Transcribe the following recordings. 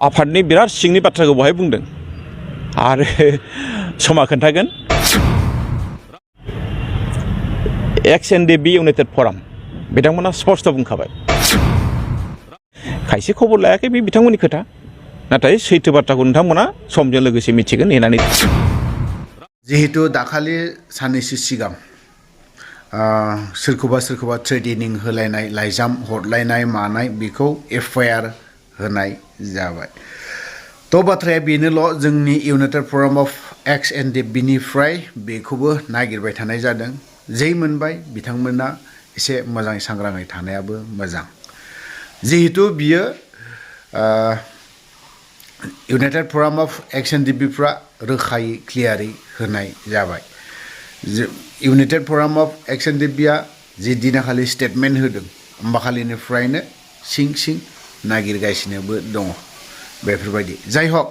आफादनि बिराद सिंनि बाथ्राखौ बहाय बुंदों आरो समा खोन्थागोन XNDB इउनाइटेड फराम बिथांमोना स्पष्ट बुंखाबाय खायसे खबर लायाखै बे बिथांमोननि खोथा नाथाय सैथो बाथ्राखौ नोंथांमोना समजों लोगोसे मिथिगोन नेनानै जिहेतु दाखालि साननैसो सिगां सोरखौबा ट्रेनिं होलायनाय लाइजाम हरलायनाय मानाय बेखौ FIR होनाय जाबाय थ' बाथ्राया बेनोल' जोंनि इउनाइटेड फराम अफ XNDB निफ्राय बेखौबो नागिरबाय थानाय जादों जै मोनबाय बिथांमोना एसे मोजाङै सांग्राङै थानायाबो मोजां जिहेतु बियो इउनाइटेड फराम अफ XNDB फ्रा रोखायै क्लियारै होनाय जाबाय इउनाइटेड फराम अफ XNDB आ जि दिनाखालि स्टेटमेन्ट होदों होमबाखालिनिफ्रायनो सिं नागिरगासिनोबो दङ बेफोरबायदि जाय हक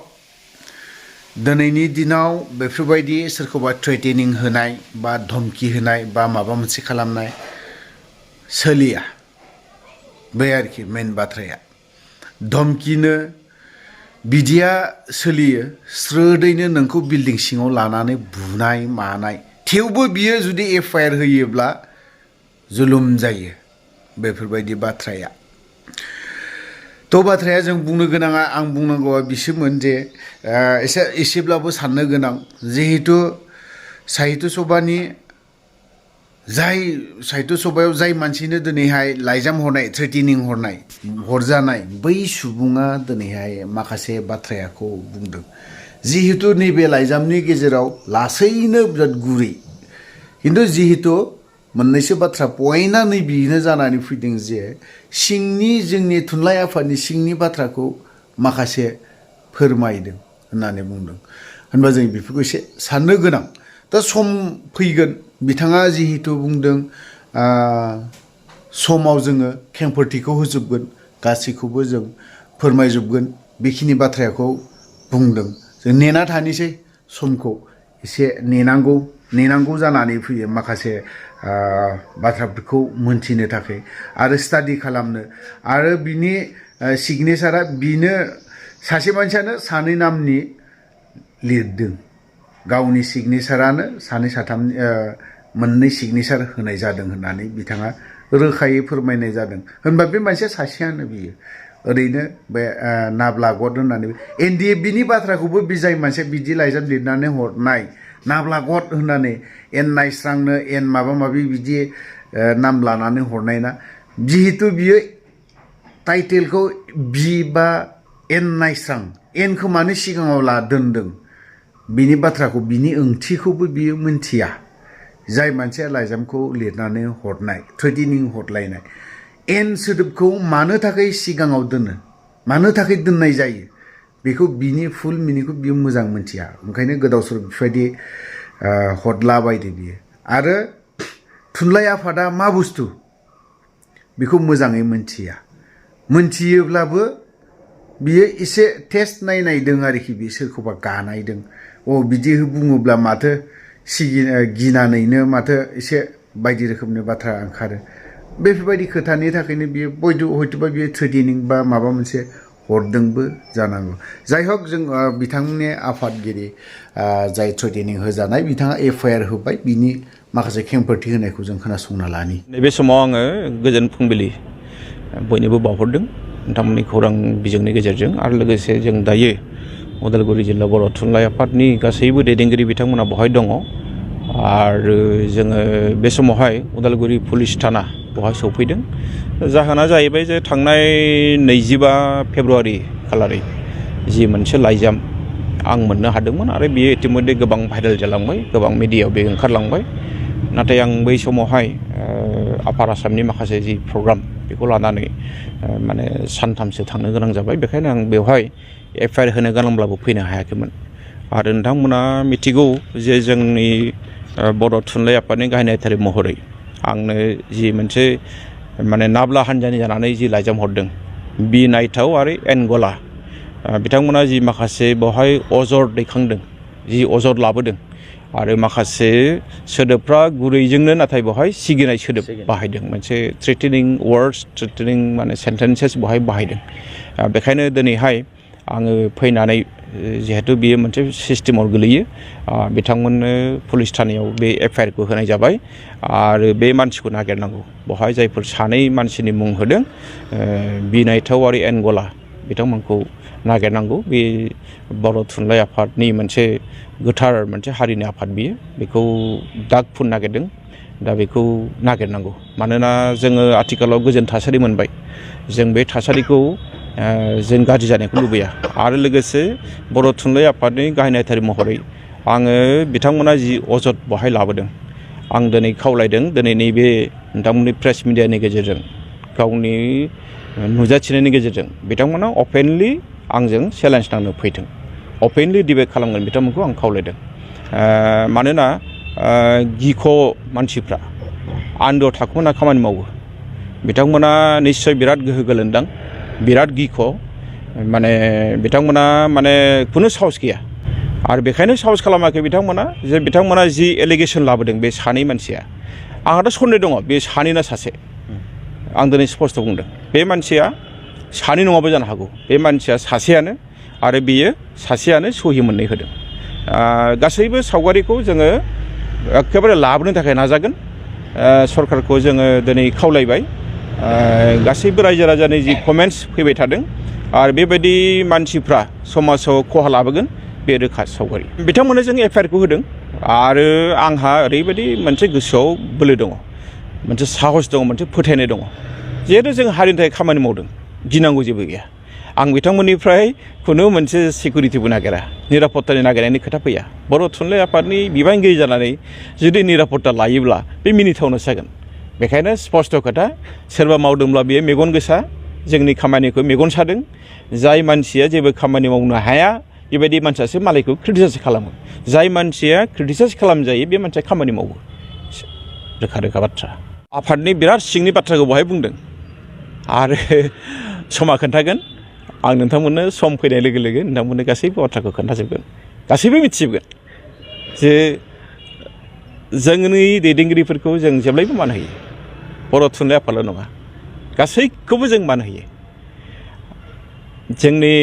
दिनैनि दिनाव बेफोरबायदि सोरखौबा थ्रेटेनिं होनाय बा धमकी होनाय बा माबा मोनसे खालामनाय सोलिया बे आरोखि मेन बाथ्राया धमकिनो बिदिया सोलियो स्रोदैनो नोंखौ बिल्डिं सिङाव लानानै बुनाय मानाय थेवबो बियो जुदि FIR होयोब्ला जुलुम जायो बेफोरबायदि बाथ्राया थ' बाथ्राया जों बुंनो गोनाङा आं बुंनांगौआ बिसोमोन जे एसेब्लाबो साननो गोनां जिहेतु साहित्य सभानि साहित्य सभायाव जाय मानसिनो दिनैहाय लाइजाम हरनाय थ्रेटेनिं हरजानाय बै सुबुङा दिनैहाय माखासे बाथ्राखौ बुंदों जिहेतु नैबे लाइजामनि गेजेराव लासैनो बिराद गुरै खिन्थु जिहेतु मोननैसो बाथ्रा पइन्टआ नैबेनो जानानै फैदों जे सिंनि जोंनि थुनलाइ आफादनि सिंनि बाथ्राखौ माखासे फोरमायदों होननानै बुंदों होनबा जों बेफोरखौ एसे साननो गोनां दा सम फैगोन बिथाङा जिहेतु बुंदों समाव जोङो खेंफोरथिखौ होजोबगोन गासैखौबो जों फोरमायजोबगोन बेखिनि बाथ्राखौ बुंदों जों नेना थानोसै समखौ एसे नेनांगौ जानानै फैयो माखासे बाथ्राफोरखौ मोनथिनो थाखाय आरो स्टाडि खालामनो आरो बिनि सिगनेचारा बिनो सासे मानसियानो सानै नामनि लिरदों गावनि सिगनेचारानो सानै साथाम मोननै सिगनेचार होनाय जादों होननानै बिथाङा रोखायै फोरमायनाय जादों होनबा बे मानसिया सासेयानो बियो ओरैनो बे नाब्लागत होननानै NDFB नि बाथ्राखौबो बि जाय मानसिया बिदि लाइजाम लिरनानै हरनाय नाब्लागत होननानै एन नायस्रांनो एन माबा माबि बिदि नाम लानानै हरनाय ना जिहेतु बियो टाइटेलखौ बि बा एन नायस्रां एनखौ मानो सिगाङाव दोनदों बिनि बाथ्राखौ बिनि ओंथिखौबो बियो मिन्थिया जाय मानसिया लाइजामखौ लिरनानै हरनाय थ्रेटेनिं हरलायनाय एन सोदोबखौ मानो थाखाय सिगाङाव दोनो मानो थाखाय दोननाय जायो बेखौ बिनि फुल मिनिंखौ बियो मोजां मिन्थिया ओंखायनो गोदाव सोराव बेफोरबायदि हरलाबायदो बियो आरो थुनलाइ आफादा मा बुस्थु बेखौ मोजाङै मोनथियोब्लाबो बियो एसे टेस्ट नायदों आरोखि बे सोरखौबा गानायदों बिदि बुङोब्ला माथो गिनानैनो माथो एसे बायदि रोखोमनि बाथ्रा ओंखारो बेफोरबायदि खोथानि थाखायनो बियो हयतोबा बियो थ्रेटेनिं बा माबा मोनसे हरदोंबो जानांगौ जाय हक जों बिथांनि आफादगिरि जाय थ्रेटेनिं होजानाय बिथाङा FIR होबाय बिनि माखासे खेंफोरथि होनायखौ जों खोनासंना लानि नैबे समाव आङो गोजोन फुंबिलि बयनोबो बावहरदों नोंथांमोननि खौरां बिजोंनि गेजेरजों आरो लोगोसे जों दायो उदालगुरि जिल्ला बर' थुनलाइ आफादनि गासैबो दैदेनगिरि बिथांमोना बेवहाय दङ आरो जोङो बे समावहाय उदालगुरि पुलिस थाना बेवहाय सौफैदों जाहोना जाहैबाय जे थांनाय 25 फेब्रुवारि खालारै जि मोनसे लाइजाम आं मोननो हादोंमोन आरो बियो इतिमধ্যे गोबां भाइरेल जालांबाय गोबां मिडियायाव बे ओंखारलांबाय नाथाय आं बै समावहाय आफार आसामनि माखासे जि प्रग्राम बेखौ लानानै माने सानथामसो थांनो गोनां जाबाय बेखायनो आं बेवहाय FIR होनो गोनांब्लाबो फैनो हायाखैमोन आरो नोंथांमोना मिथिगौ जे जोंनि बर' थुनलाइ आफादनि गाहाय नेहाथारि महरै आंनो जि मोनसे माने नाब्ला हान्जानि जानानै जि लाइजाम हरदों बि नायथाव आरो एनगला बिथांमोना जि माखासे बेवहाय अजद दैखांदों जि अजद लाबोदों आरो माखासे सोदोबफ्रा गुरैजोंनो नाथाय बेवहाय सिगिनाय सोदोब बाहायदों मोनसे थ्रेटेनिं वर्ड्स थ्रेटेनिं माने सेन्टेन्सेस बेवहाय बाहायदों बेखायनो दिनैहाय आङो फैनानै जिहेतु बियो मोनसे सिस्टेमाव गोलैयो बिथांमोननो पुलिस थानायाव बे एफआइआर खौ होनाय जाबाय आरो बे मानसिखौ नागिरनांगौ बेवहाय जायफोर सानै मानसिनि मुं होदों बिनायथाव आरो एनगला बिथांमोनखौ नागिरनांगौ बे बर' थुनलाइ आफादनि मोनसे गोथार मोनसे हारिनि आफाद बियो बेखौ दाग फुननो नागिरदों दा बेखौ नागिरनांगौ मानोना जोङो आथिखालाव गोजोन थासारि मोनबाय जों बे थासारिखौ जों गाज्रि जानायखौ लुबैया आरो लोगोसे बर' थुनलाइ आफादनि गाहाय नेहाथारि महरै आङो बिथांमोना जि अजद बहाय लाबोदों आं दिनै खावलायदों दिनै नैबे नोंथांमोननि प्रेस मिडियानि गेजेरजों गावनि नुजाथिनायनि गेजेरजों बिथांमोना अपेनलि आंजों चेलेन्ज नांनो फैथों अपेनलि डिबेट खालामगोन बिथांमोनखौ आं खावलायदों मानोना गिख' मानसिफ्रा आन्दोआव थाखुमाना खामानि मावो बिथांमोना निस्सय बिराद गोहो गोलोन्दां बिराद गिख' माने बिथांमोना माने खुनु साहस गैया आरो बेखायनो साहस खालामाखै बिथांमोना जे बिथांमोना जि एलिगेसन लाबोदों बे सानै मानसिया आंहाथ' सन्देह दङ बे सानैना सासे आं दिनै स्पष्ट बुंदों बे मानसिया सानै नङाबो जानो हागौ बे मानसिया सासेयानो आरो बियो सासेयानो सहि मोननै होदों गासैबो सावगारिखौ जोङो एखेबारे लाबोनो थाखाय नाजागोन सरकारखौ जोङो दिनै खावलायबाय गासैबो रायजो राजानि जि कमेन्ट्स फैबाय थादों आरो बेबायदि मानसिफ्रा समाजाव खहा लाबोगोन बे रोखा सावगारि बिथांमोननो जों एफआइआर खौ होदों आरो आंहा ओरैबायदि मोनसे गोसोआव बोलो दङ मोनसे साहस दङ मोनसे फोथायनाय दङ जिहेतु जों हारिनि थाखाय खामानि मावदों गिनांगौ जेबो गैया आं बिथांमोननिफ्राय खुनु मोनसे सिकिउरिटिबो नागिरा निरापत्तानि नागिरनायनि खोथा फैया बर' थुनलाइ आफादनि बिबानगिरि जानानै जुदि निरापत्ता लायोब्ला बे मिनिथावनो जागोन बेखायनो स्पष्ट खोथा सोरबा मावदोंब्ला बियो मेगन गोसा जोंनि खामानिखौ मेगन सादों जाय मानसिया जेबो खामानि मावनो हाया बेबायदि मानसियासो मालायखौ क्रिटिसाइज खालामो जाय मानसिया क्रिटिसाइज खालामजायो बे मानसिया खामानि मावो रोखा रोखा बाथ्रा आफादनि बिराद सिंनि बाथ्राखौ बहाय बुंदों आरो समा खोन्थागोन आं नोंथांमोननो सम फैनाय लोगो लोगो नोंथांमोननो गासैबो बाथ्राखौ खोन्थाजोबगोन गासैबो मिथिजोबगोन जे जोंनि दैदेनगिरिफोरखौ जों जेब्लायबो मान होयो बर' थुनलाइ आफादल' नङा गासैखौबो जों मान होयो जोंनि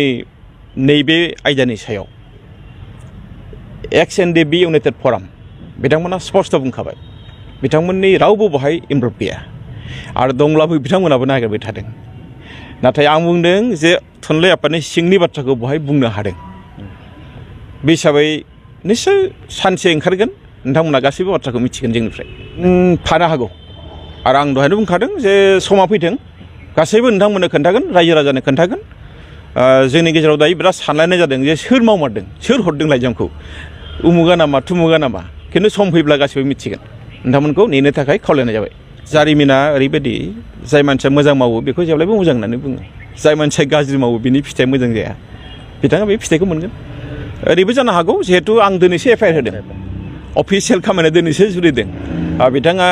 नैबे आयदानि सायाव एक्स एन डे बि इउनाइटेड फराम बिथांमोना स्पष्ट बुंखाबाय बिथांमोननि रावबो बहाय इनभल्भ गैया आरो दंब्लाबो बिथांमोनाबो नागिरबाय थादों नाथाय आं बुंदों जे थुनलाइ आफादनि सिंनि बाथ्राखौ बहाय बुंनो हादों बे हिसाबै निस्सय सानसे ओंखारगोन नोंथांमोना गासैबो बाथ्राखौ मिथिगोन जोंनिफ्राय थानो हागौ आरो आं दहायनो बुंखादों जे समा फैथों गासैबो नोंथांमोननो खोन्थागोन रायजो राजानो खोन्थागोन जोंनि गेजेराव दायो बिराद सानलायनाय जादों जे सोर मावमारदों सोर हरदों लाइजामखौ उमुगा नामा थुमुगा नामा खिन्थु सम फैब्ला गासैबो मिथिगोन नोंथांमोनखौ नेनो थाखाय खावलायनाय जाबाय जारिमिना ओरैबायदि जाय मानसिया मोजां मावो बेखौ जेब्लायबो मोजां होननानै बुङो जाय मानसिया गाज्रि मावो बिनि फिथाइया मोजां जाया बिथाङा बे फिथाइखौ मोनगोन ओरैबो जानो हागौ जिहेतु आं दिनैसो एफआइआर होदों अफिसियेल खामानिया दिनैसो जुरिदों बिथाङा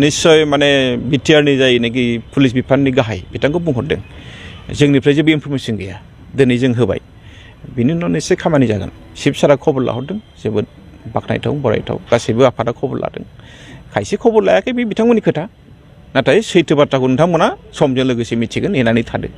निस्सय माने बिटिआरनि जायनाखि पुलिस बिफाननि गाहाय बिथांखौ बुंहरदों जोंनिफ्राय जेबो इनफरमेसन गैया दिनै जों होबाय बिनि उनाव निस्सय खामानि जागोन चिफ सारा खबर लाहरदों जोबोद बाख्नायथाव बरायथाव गासैबो आफादा खबर लादों खायसे खबर लायाखै बे बिथांमोननि खोथा नाथाय सैथो बाथ्राखौ नोंथांमोना समजों लोगोसे मिथिगोन नेनानै थादों